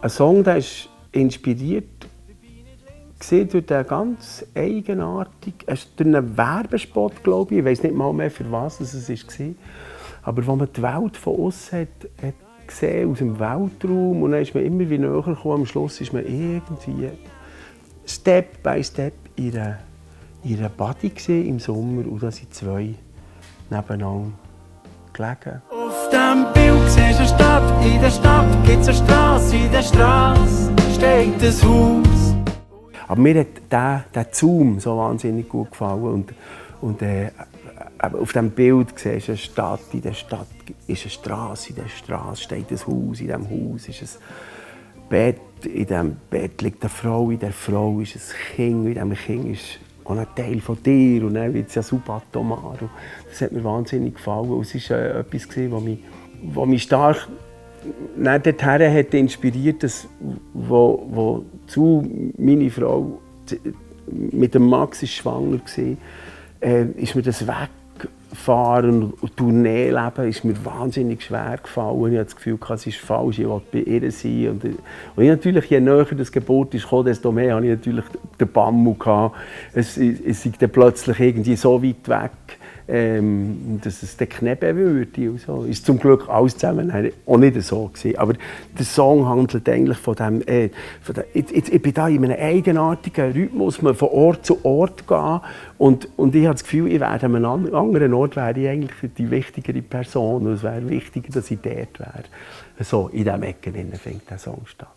ein Song, der ist inspiriert durch den ganz eigenartig, durch einen Werbespot, glaube ich weiß nicht mal mehr, für was es war. Aber wo man die Welt von außen hat gesehen, aus dem Weltraum, und dann ist man immer wieder näher gekommen. Am Schluss ist man irgendwie Step by Step in einer Body im Sommer, und da sind zwei nebeneinander gelegen. Auf dem Bild siehst du eine Stadt, in der Stadt gibt es eine Straße, in der Straße steht ein Haus. Aber mir hat der Zoom so wahnsinnig gut gefallen. Und auf diesem Bild siehst du eine Stadt, in der Stadt ist eine Straße, in der Straße steht ein Haus, in diesem Haus ist ein Bett, in diesem Bett liegt eine Frau, in der Frau ist ein Kind, in diesem Kind ist auch ein Teil von dir, und dann wird es ja subatomar. Das hat mir wahnsinnig gefallen. Und es war etwas, was mich stark dorthin hat inspiriert hat, wo meine Frau mit dem Max schwanger war, ist mir das Wegfahren und Tourneeleben ist mir wahnsinnig schwer gefallen. Ich hatte das Gefühl, es ist falsch, ich wollte bei ihr sein. Und ich natürlich, je näher das Geburt kam, desto mehr hatte ich natürlich den Bammel gehabt. Es ist dann plötzlich irgendwie so weit weg, dass es den kneben würde. Und so. Ist zum Glück alles zusammen auch nicht so gewesen. Aber der Song handelt eigentlich von dem, ich bin da in einem eigenartigen Rhythmus, man von Ort zu Ort gehen. Und ich habe das Gefühl, ich wäre an einem anderen Ort wäre ich eigentlich für die wichtigere Person. Und es wäre wichtiger, dass ich dort wäre. So, in diesem Ecken findet der Song statt.